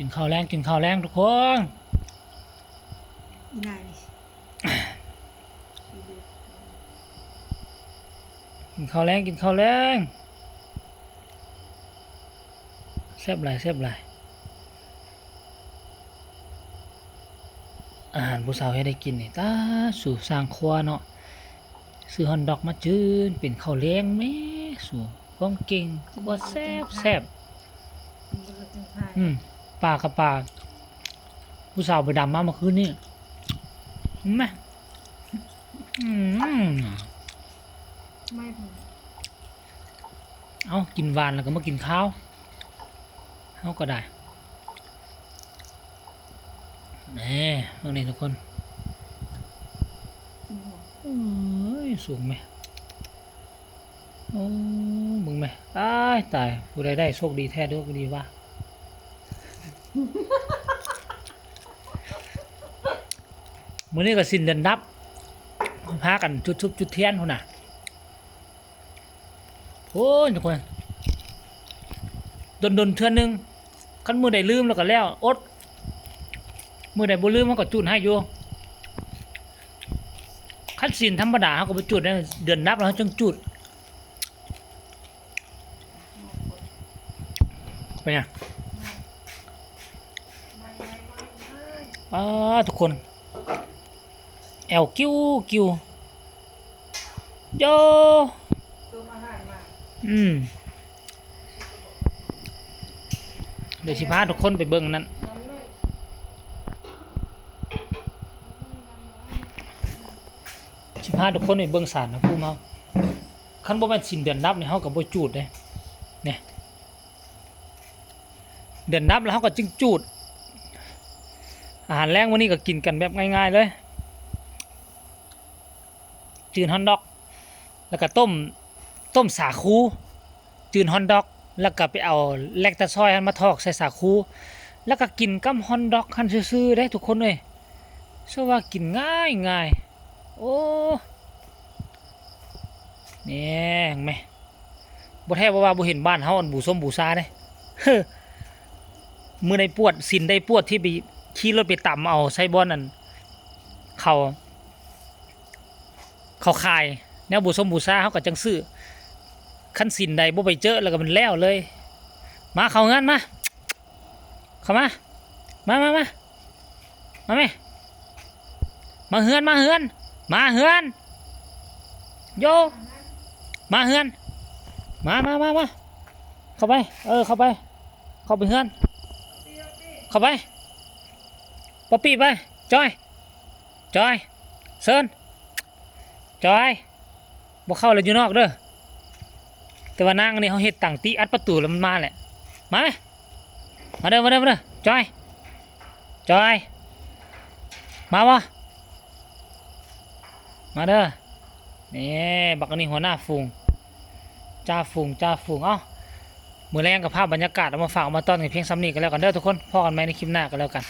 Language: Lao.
ກິນເຂົ້າແລງ ກິນເຂົ້າແລງທຸກຄົນ ອີ່ນາຍນີ້ ກິນເຂົ້າແລງ ກິນເຂົ້າແລງ ແຊບຫຼາຍ ແຊບຫຼາຍ. ອາຫານຜູ້ສາວເຮັດໃຫ້ກິນນີ້ ຕາ ສູ ຊ່າງຄົວເນາະ ຊື້ຮອດດອກມາຈືນ ເປັນເຂົ້າແລງແມ້ ສູ ຄວາມເກັ່ງ ຄົວແຊບໆ. ອືມ ປາກະປາ ຜູ້ສາວໄປດຳມາເມື່ອຄືນນີ້ ເຫັນໄໝ? ອືມ ເອົ້າ ກິນຫວານແລ້ວກໍມາກິນຄາວ ເຮົາກໍໄດ້ ແນ່ ເບິ່ງນີ້ທຸກຄົນ ເອີຍ ສູງແມະ ໂອ້ ເບິ່ງແມະ ຕາຍ ຕາຍ ຜູ້ໃດໄດ້ໂຊກດີແທ້ເດີ ດີວ່າ ມື້ນີ້ກໍສິນເດືອນດັບ ພາກັນຈຸດທູບຈຸດທຽນພຸ້ນນະ. ໂອ້ຍ ທຸກຄົນ ດົນໆເທື່ອໜຶ່ງ ຄັນມື້ໃດລືມແລ້ວກໍແລ້ວ ອົດ ມື້ໃດບໍ່ລືມເຮົາກໍຈູດໃຫ້ຢູ່ ຄັນສິນທຳມະດາເຮົາກໍບໍ່ຈູດໄດ້ ເດືອນດັບແລ້ວເຮົາຈຶ່ງຈູດ ເປັນຫຍັງ? ອ້າ ທຸກຄົນ ແອວກິ້ວໆ ໂຢ ອືມ ດຽວຊິພາທຸກຄົນໄປເບິ່ງອັນນັ້ນ ຊິພາທຸກຄົນໄປເບິ່ງສານພະພູມເຮົາ ຄັນບໍ່ແມ່ນສິນເດືອນດັບນີ້ ເຮົາກໍບໍ່ຈູດເດ້ ນີ້ ເດືອນດັບແລ້ວເຮົາກໍຈຶ່ງຈູດ ອາຫານແລງມື້ນີ້ກໍກິນກັນແບບງ່າຍໆເລີຍ ຈືນຮອດດອກ ແລ້ວກໍຕົ້ມ ຕົ້ມສາຄູ ຈືນຮອດດອກ ແລ້ວກໍໄປເອົາແລັກຕາຊອຍຫັ້ນມາຖອກໃສ່ສາຄູ ແລ້ວກໍກິນກັບຮອດດອກຫັ້ນຊື່ໆເດ້ທຸກຄົນເອີຍ ຊື່ວ່າກິນງ່າຍໆ ໂອ້ ແນ່ ເຫັນໄໝ? ບໍ່ແທ້ບໍ່ວ່າບໍ່ເຫັນບ້ານເຮົາອັນບູສົມບູຊາເດ້ ມື້ໃດປວດ ສິນໃດປວດທີ່ໄປຂີ່ລົດໄປຕຳເອົາໃສ່ບ່ອນອັນ ເຂົາ ເຂົາຂາຍແນວບູສົມບູຊາ ເຮົາກໍຈັ່ງຊື້ ຄັນສິນໃດບໍ່ໄປເຈີແລ້ວກໍແມ່ນແລ້ວເລີຍ ມາເຂົ້າເຮືອນມາ ເຂົ້າມາ ມາ ມາ ມາ ມາແມ່ ມາເຮືອນ ມາເຮືອນ ມາເຮືອນ ໂຢ ມາເຮືອນ ມາ ມາ ມາ ມາ ເຂົ້າໄປ ເອີ ເຂົ້າໄປ ເຂົ້າໄປເຮືອນ ເຂົ້າໄປ ປັອບປີ້ໄປ ຈອຍ ຈອຍ ເຊີນ ຈອຍ ບໍ່ເຂົ້າແລ້ວຢູ່ນອກເດີ ແຕ່ວ່ານາງອັນນີ້ເຮົາເຮັດຕັ້ງຕິອັດປະຕູແລ້ວມັນມາແຫຼະ ມາແມ ມາເດີ ມາເດີ ມາເດີ ຈອຍ ຈອຍ ມາບໍ່ ມາເດີ ນີ້ ບັກອັນນີ້ຫົວໜ້າຝູງ ຈ່າຝູງ ຈ່າຝູງ ເອົ້າ ມື້ແລງກໍພາບບັນຍາກາດເອົາມາຝາກເອົາມາຕ້ອນກັນພຽງສ່ຳນີ້ກໍແລ້ວກັນເດີທຸກຄົນ ພໍ້ກັນໃໝ່ໃນຄລິບໜ້າກໍແລ້ວກັນ.